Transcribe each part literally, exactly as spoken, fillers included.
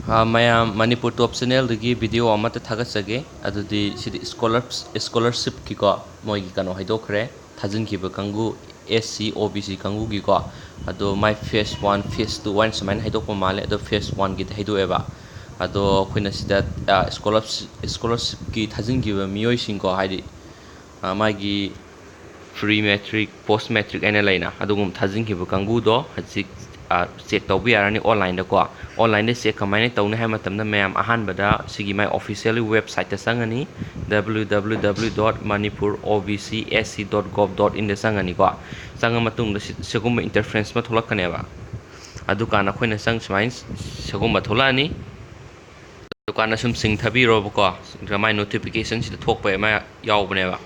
ꯑꯥ, ꯃꯌꯥꯝ ꯃꯅꯤꯄꯨꯔ ꯇꯣꯞ ꯆꯦꯅꯦꯜꯗꯒꯤ ꯚꯤꯗꯤꯑꯣ ꯑꯃꯠꯇ ꯊꯥꯒꯠꯆꯒꯦ꯫ ꯑꯗꯨꯗꯤ ꯁꯤꯗꯤ ꯁ꯭ꯀꯣꯂꯔꯁꯤꯞꯀꯤꯀꯣ, ꯃꯣꯏꯒꯤ ꯀꯩꯅꯣ ꯍꯥꯏꯗꯣꯛꯈ꯭ꯔꯦ, ꯊꯥꯖꯤꯟꯈꯤꯕ ꯀꯥꯡꯕꯨ, ꯑꯦꯁ ꯁꯤ, ꯑꯣ ꯕꯤ ꯁꯤ ꯀꯥꯡꯕꯨꯒꯤꯀꯣ꯫ ꯑꯗꯣ ꯃꯥꯏ ꯐꯦꯁ ꯋꯥꯟ, ꯐꯦꯁ ꯇꯨ ꯍꯥꯏꯅ ꯁꯨꯃꯥꯏꯅ ꯍꯥꯏꯗꯣꯛꯄ ꯃꯥꯜꯂꯦ꯫ ꯑꯗꯣ ꯐꯦꯁ ꯋꯥꯟꯒꯤꯗꯤ ꯍꯥꯏꯗꯣꯛꯑꯦꯕ꯫ ꯑꯗꯣ ꯑꯩꯈꯣꯏꯅ ꯁꯤꯗ, ꯑꯥ, ꯁ꯭ꯀꯣꯂꯔꯁꯤꯞ, ꯁ꯭ꯀꯣꯂꯔꯁꯤꯞꯀꯤ ꯊꯥꯖꯤꯟꯈꯤꯕ ꯃꯤꯑꯣꯏꯁꯤꯡꯀꯣ, ꯍꯥꯏꯗꯤ, ꯑꯥ, ꯃꯥꯒꯤ ꯄ꯭ꯔꯤ ꯃꯦꯇ꯭ꯔꯤꯛ, ꯄꯣꯁ ꯃꯦꯇ꯭ꯔꯤꯛ ꯍꯥꯏꯅ ꯂꯩꯅ, ꯑꯗꯨꯒꯨꯝꯕ ꯊꯥꯖꯤꯟꯈꯤꯕ ꯀꯥꯡꯕꯨꯗꯣ ꯍꯧꯖꯤꯛ, ꯑꯥ, ꯆꯦꯛ ꯇꯧꯕ ꯌꯥꯔꯅꯤ ꯑꯣꯟꯂꯥꯏꯟꯗꯀꯣ꯫ ꯑꯣꯟꯂꯥꯏꯟꯗ ꯆꯦꯛ ꯀꯃꯥꯏꯅ ꯇꯧꯅꯤ ꯍꯥꯏꯕ ꯃꯇꯝꯗ, ꯃꯌꯥꯝ ꯑꯍꯥꯟꯕꯗ ꯁꯤꯒꯤ ꯃꯥꯏ ꯑꯣꯐꯤꯁꯤꯌꯦꯜ ꯋꯦꯕꯁꯥꯏꯠꯇ ꯆꯪꯉꯅꯤ, W W W dot manipur O B C S C dot gov dot inꯗ ꯆꯪꯉꯅꯤꯀꯣ꯫ ꯆꯪꯉ ꯃꯇꯨꯡꯗ ꯁꯤ-, ꯁꯤꯒꯨꯝꯕ ꯏꯟꯇꯔꯐꯦꯁ ꯑꯃ ꯊꯣꯛꯂꯛꯀꯅꯦꯕ꯫ ꯑꯗꯨꯀꯥꯟꯗ ꯑꯩꯈꯣꯏꯅ ꯆꯪ-, ꯁꯨꯃꯥꯏꯅ ꯁꯤꯒꯨꯝꯕ ꯊꯣꯛꯂꯛꯑꯅꯤ꯫ ꯑꯗꯨꯀꯥꯟꯗ ꯁꯨꯝ ꯆꯤꯡꯊꯕꯤꯔꯣꯕꯀꯣ꯫ ꯃꯥꯏ ꯅꯣꯇꯤꯐꯤꯀꯦꯁꯟꯁꯤꯗ ꯊꯣꯛꯄ ꯑꯃ ꯌꯥꯎꯕꯅꯦꯕ꯫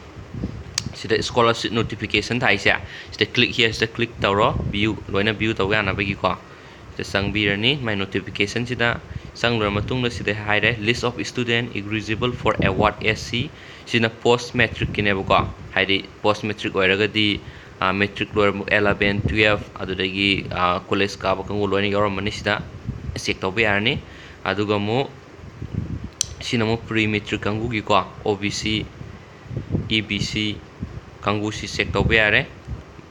ꯁꯤꯗ ꯁ꯭ꯀꯣꯂꯔꯁꯤꯞ ꯅꯣꯇꯤꯐꯤꯀꯦꯁꯟ ꯊꯥꯏꯁꯦ, ꯁꯤꯗ ꯀ꯭ꯂꯤꯛ ꯍꯤꯌꯔꯁꯤꯗ ꯀ꯭ꯂꯤꯛ ꯇꯧꯔꯣ, ꯚ꯭ꯌꯨ, ꯂꯣꯏꯅ ꯚ꯭ꯌꯨ ꯇꯧꯕ ꯌꯥꯅꯕꯒꯤꯀꯣ꯫ ꯁꯤꯗ ꯆꯪꯕꯤꯔꯅꯤ꯫ ꯃꯥꯏ ꯅꯣꯇꯤꯐꯤꯀꯦꯁꯟꯁꯤꯗ ꯆꯪꯂꯨꯔ ꯃꯇꯨꯡꯗ ꯁꯤꯗ ꯍꯥꯏꯔꯦ, List of student eligible for award S C꯫ ꯁꯤꯅ ꯄꯣꯁ ꯃꯦꯇ꯭ꯔꯤꯛꯀꯤꯅꯦꯕꯀꯣ꯫ ꯍꯥꯏꯗꯤ ꯄꯣꯁ ꯃꯦꯇ꯭ꯔꯤꯛ ꯑꯣꯏꯔꯒꯗꯤ, ꯑꯥ, ꯃꯦꯇ꯭ꯔꯤꯛ ꯂꯣꯏꯔꯕ eleven, twelve, ꯑꯗꯨꯗꯒꯤ, ꯑꯥ, ꯀꯣꯂꯦꯖ ꯀꯥꯕ ꯀꯥꯡꯕꯨ ꯂꯣꯏꯅ ꯌꯥꯎꯔꯝꯃꯅꯤ꯫ ꯁꯤꯗ ꯆꯦꯛ ꯇꯧꯕ ꯌꯥꯔꯅꯤ꯫ ꯑꯗꯨꯒ ꯑꯃꯨꯛ ꯁꯤꯅ ꯑꯃꯨꯛ ꯄ꯭ꯔꯤ ꯃꯦꯇ꯭ꯔꯤꯛ ꯀꯥꯡꯕꯨꯒꯤꯀꯣ, ꯑꯣ B C, E B C ꯀꯥꯡꯕꯨꯁꯤ check ꯇꯧꯕ ꯌꯥꯔꯦ꯫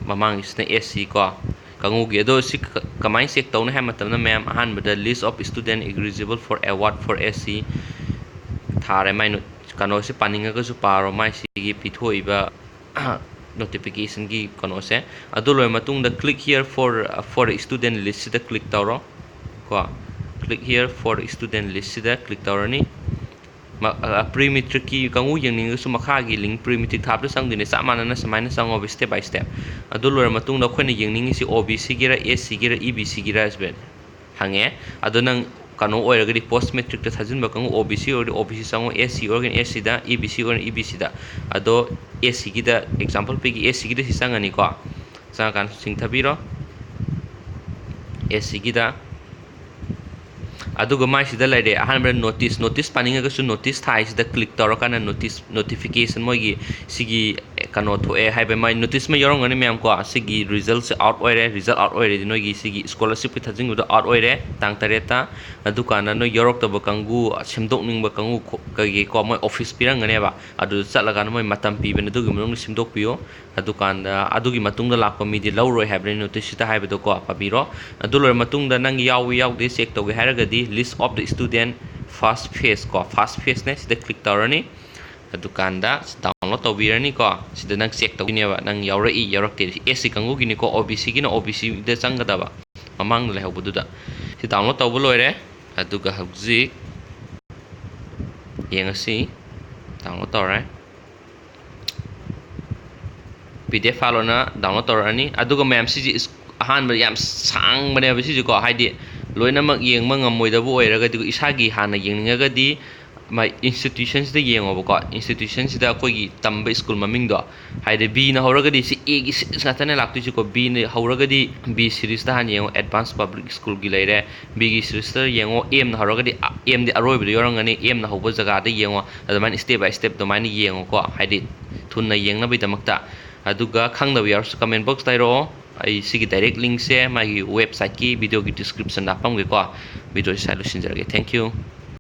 ꯃꯃꯥꯡꯒꯤꯁꯤꯅ ꯑꯦꯁ ꯁꯤ ꯀꯣ, ꯀꯥꯡꯕꯨꯒꯤ꯫ ꯑꯗꯣ ꯁꯤ ꯀ-, ꯀꯃꯥꯏꯅ ꯆꯦꯛ ꯇꯧꯅꯤ ꯍꯥꯏꯕ ꯃꯇꯝꯗ, ꯃꯌꯥꯝ ꯑꯍꯥꯟꯕꯗ List of student eligible for award for S C ꯊꯥꯔꯦ꯫ ꯃꯥꯏ ꯅꯣ-, ꯀꯩꯅꯣꯁꯦ ꯄꯥꯅꯤꯡꯉꯒꯁꯨ ꯄꯥꯔꯣ, ꯃꯥꯏ ꯁꯤꯒꯤ ꯄꯤꯊꯣꯛꯏꯕ ꯅꯣꯇꯤꯐꯤꯀꯦꯁꯟꯒꯤ ꯀꯩꯅꯣꯁꯦ꯫ ꯑꯗꯨ ꯂꯣꯏꯔ ꯃꯇꯨꯡꯗ, Click here for, for student list ꯁꯤꯗ ꯀ꯭ꯂꯤꯛ ꯇꯧꯔꯣ ꯀꯣ꯫ Click here for student list ꯁꯤꯗ ꯀ꯭ꯂꯤꯛ ꯇꯧꯔꯅꯤ꯫ ꯃ-, ꯑ, ꯄ꯭ꯔꯤ ꯃꯦꯇ꯭ꯔꯤꯛꯀꯤ ꯀꯥꯡꯕꯨ ꯌꯦꯡꯅꯤꯡꯉꯒꯁꯨ ꯃꯈꯥꯒꯤ ꯂꯤꯡ ꯄ꯭ꯔꯤ ꯃꯦꯇ꯭ꯔꯤꯛ ꯊꯥꯕꯗ ꯆꯪꯗꯣꯏꯅꯦ, ꯆꯞ ꯃꯥꯟꯅꯅ ꯁꯨꯃꯥꯏꯅ ꯆꯪꯉꯣꯕ step by step꯫ ꯑꯗꯨ ꯂꯣꯏꯔ ꯃꯇꯨꯡꯗ ꯑꯩꯈꯣꯏꯅ ꯌꯦꯡꯅꯤꯡꯉꯤꯁꯤ ꯑꯣ ꯕꯤ ꯁꯤꯒꯤꯔ, ꯑꯦꯁ ꯁꯤꯒꯤꯔ, ꯏ ꯕꯤ ꯁꯤꯒꯤꯔ ꯍꯥꯏꯁꯤꯕꯨ ꯍꯪꯉꯦ꯫ ꯑꯗꯣ ꯅꯪ ꯀꯩꯅꯣ ꯑꯣꯏꯔꯒꯗꯤ, ꯄꯣꯁ ꯃꯦꯇ꯭ꯔꯤꯛꯇ ꯊꯥꯖꯤꯟꯕ ꯀꯥꯡꯕꯨ, ꯑꯣ ꯕꯤ ꯁꯤ ꯑꯣꯏꯔꯗꯤ ꯑꯣ ꯕꯤ ꯁꯤ ꯆꯪꯉꯣ, ꯑꯦꯁ ꯁꯤ ꯑꯣꯏꯔꯒꯅ ꯑꯦꯁ ꯁꯤꯗ, ꯏ ꯕꯤ ꯁꯤ ꯑꯣꯏꯔꯒꯅ ꯏ ꯕꯤ ꯁꯤꯗ꯫ ꯑꯗꯣ ꯑꯦꯁ ꯁꯤꯒꯤꯗ ꯑꯦꯛꯖꯥꯝꯄꯜ ꯄꯤꯒꯦ, ꯑꯦꯁ ꯁꯤꯒꯤꯗ ꯁꯤ ꯆꯪꯉꯅꯤꯀꯣ꯫ ꯆꯪꯉꯀꯥꯟꯗ ꯆꯤꯡꯊꯕꯤꯔꯣ ꯑꯦꯁ ꯁꯤꯒꯤꯗ꯫ ꯑꯗꯨꯒ ꯃꯥꯏꯁꯤꯗ ꯂꯩꯔꯦ, ꯑꯍꯥꯟꯕꯗ ꯅꯣꯇꯤꯁ, ꯅꯣꯇꯤꯁ ꯄꯥꯅꯤꯡꯉꯒꯁꯨ ꯅꯣꯇꯤꯁ ꯊꯥꯏꯁꯤꯗ ꯀ꯭ꯂꯤꯛ ꯇꯧꯔꯀꯥꯟꯗ ꯅꯣꯇꯤꯁ, ꯅꯣꯇꯤꯐꯤꯀꯦꯁꯟ ꯃꯣꯏꯒꯤ ꯁꯤꯒꯤ ꯀꯩꯅꯣ ꯊꯣꯛꯑꯦ ꯍꯥꯏꯕ ꯃꯥꯏ notice ꯑꯃ ꯌꯥꯎꯔꯝꯒꯅꯤ ꯃꯌꯥꯝ ꯀꯣ꯫ ꯁꯤꯒꯤ resultꯁꯦ out ꯑꯣꯏꯔꯦ, result out ꯑꯣꯏꯔꯦꯗꯤ ꯅꯣꯏꯒꯤ ꯁꯤꯒꯤ scholarshipꯀꯤ ꯊꯥꯖꯤꯟꯕꯗꯣ out ꯑꯣꯏꯔꯦ ꯇꯥꯡ ꯇꯔꯦꯠꯇ꯫ ꯑꯗꯨꯀꯥꯟꯗ ꯅꯣꯏ ꯌꯥꯎꯔꯛꯇꯕ ꯀꯥꯡꯕꯨ, ꯁꯦꯝꯗꯣꯛꯅꯤꯡꯕ ꯀꯥꯡꯕꯨ ꯈꯣ-, ꯀꯩꯀꯩꯀꯣ, ꯃꯣꯏ office ꯄꯤꯔꯝꯒꯅꯦꯕ꯫ ꯑꯗꯨꯗ ꯆꯠꯂꯀꯥꯟꯗ ꯃꯣꯏ ꯃꯇꯝ ꯄꯤꯕꯅꯦ, ꯑꯗꯨꯒꯤ ꯃꯅꯨꯡꯗ ꯁꯦꯝꯗꯣꯛꯄꯤꯌꯣ꯫ ꯑꯗꯨꯀꯥꯟꯗ ꯑꯗꯨꯒꯤ ꯃꯇꯨꯡꯗ ꯂꯥꯛꯄ ꯃꯤꯗꯤ ꯂꯧꯔꯣꯏ ꯍꯥꯏꯕꯅꯤ noticeꯁꯤꯗ ꯍꯥꯏꯕꯗꯣꯀꯣ, ꯄꯥꯕꯤꯔꯣ꯫ ꯑꯗꯨ ꯂꯣꯏꯔ ꯃꯇꯨꯡꯗ ꯅꯪ ꯌꯥꯎꯏ ꯌꯥꯎꯗꯦ check ꯇꯧꯒꯦ ꯍꯥꯏꯔꯒꯗꯤ list of the student first phase ꯀꯣ, first phaseꯅꯦ, ꯁꯤꯗ click ꯇꯧꯔꯅꯤ꯫ ꯑꯗꯨꯀꯥꯟꯗ download ꯇꯧꯕꯤꯔꯅꯤꯀꯣ꯫ ꯁꯤꯗ ꯅꯪ check ꯇꯧꯒꯅꯦꯕ, ꯅꯪ ꯌꯥꯎꯔꯛꯏ ꯌꯥꯎꯔꯛꯇꯦ꯫ SC ꯀꯥꯡꯕꯨꯒꯤꯅꯤꯀꯣ, OBCꯒꯤꯅ OBCꯗ ꯆꯪꯒꯗꯕ, ꯃꯃꯥꯡꯗ ꯂꯩꯍꯧꯕꯗꯨꯗ꯫ ꯁꯤ download ꯇꯧꯕ ꯂꯣꯏꯔꯦ꯫ ꯑꯗꯨꯒ ꯍꯧꯖꯤꯛ ꯌꯦꯡꯉꯁꯤ, download ꯇꯧꯔꯦ꯫ PDF file ꯑꯣꯏꯅ download ꯇꯧꯔꯛꯑꯅꯤ꯫ ꯑꯗꯨꯒ ꯃꯌꯥꯝ, ꯁꯤꯁꯦ is-, ꯑꯍꯥꯟꯕ ꯌꯥꯝ ꯁꯥꯡꯕꯅꯦꯕ ꯁꯤꯁꯦꯀꯣ, ꯍꯥꯏꯗꯤ ꯂꯣꯏꯅꯃꯛ ꯌꯦꯡꯕ ꯉꯝꯃꯣꯏꯗꯕ ꯑꯣꯏꯔꯒꯗꯤ, ꯏꯁꯥꯒꯤ ꯍꯥꯟꯅ ꯌꯦꯡꯅꯤꯡꯉꯒꯗꯤ ꯃꯥꯏ institutionꯁꯤꯗ ꯌꯦꯡꯉꯣꯕꯀꯣ꯫ Institutionꯁꯤꯗ ꯑꯩꯈꯣꯏꯒꯤ ꯇꯝꯕ school ꯃꯃꯤꯡꯗꯣ, ꯍꯥꯏꯗꯤ Bꯅ ꯍꯧꯔꯒꯗꯤ ꯁꯤ Aꯒꯤ series ꯉꯥꯛꯇꯅꯦ ꯂꯥꯛꯇꯣꯏꯁꯤꯀꯣ꯫ Bꯅ ꯍꯧꯔꯒꯗꯤ B seriesꯇ ꯍꯥꯟꯅ ꯌꯦꯡꯉꯣ, Advanced Public Schoolꯒꯤ ꯂꯩꯔꯦ꯫ Bꯒꯤ seriesꯇ ꯌꯦꯡꯉꯣ, Mꯅ ꯍꯧꯔꯒꯗꯤ, ꯑ, Mꯗꯤ ꯑꯔꯣꯏꯕꯗ ꯌꯧꯔꯝꯒꯅꯤ, Mꯅ ꯍꯧꯕ ꯖꯒꯥꯗ ꯌꯦꯡꯉꯣ꯫ ꯑꯗꯨꯃꯥꯏꯅ step by step ꯑꯗꯨꯃꯥꯏꯅ ꯌꯦꯡꯉꯣꯀꯣ, ꯍꯥꯏꯗꯤ ꯊꯨꯅ ꯌꯦꯡꯅꯕꯒꯤꯗꯃꯛꯇ꯫ ꯑꯗꯨꯒ ꯈꯪꯗꯕ ꯌꯥꯎꯔꯁꯨ comment boxꯇ ꯍꯥꯏꯔꯛꯑꯣ꯫ ꯑꯩ ꯁꯤꯒꯤ direct linkꯁꯦ ꯃꯥꯒꯤ websiteꯀꯤ videoꯒꯤ descriptionꯗ ꯍꯥꯞꯄꯝꯒꯦꯀꯣ꯫ Videoꯁꯦ ꯁ꯭ꯋꯥꯏ ꯂꯣꯏꯁꯤꯟꯖꯔꯒꯦ꯫ Thank you꯫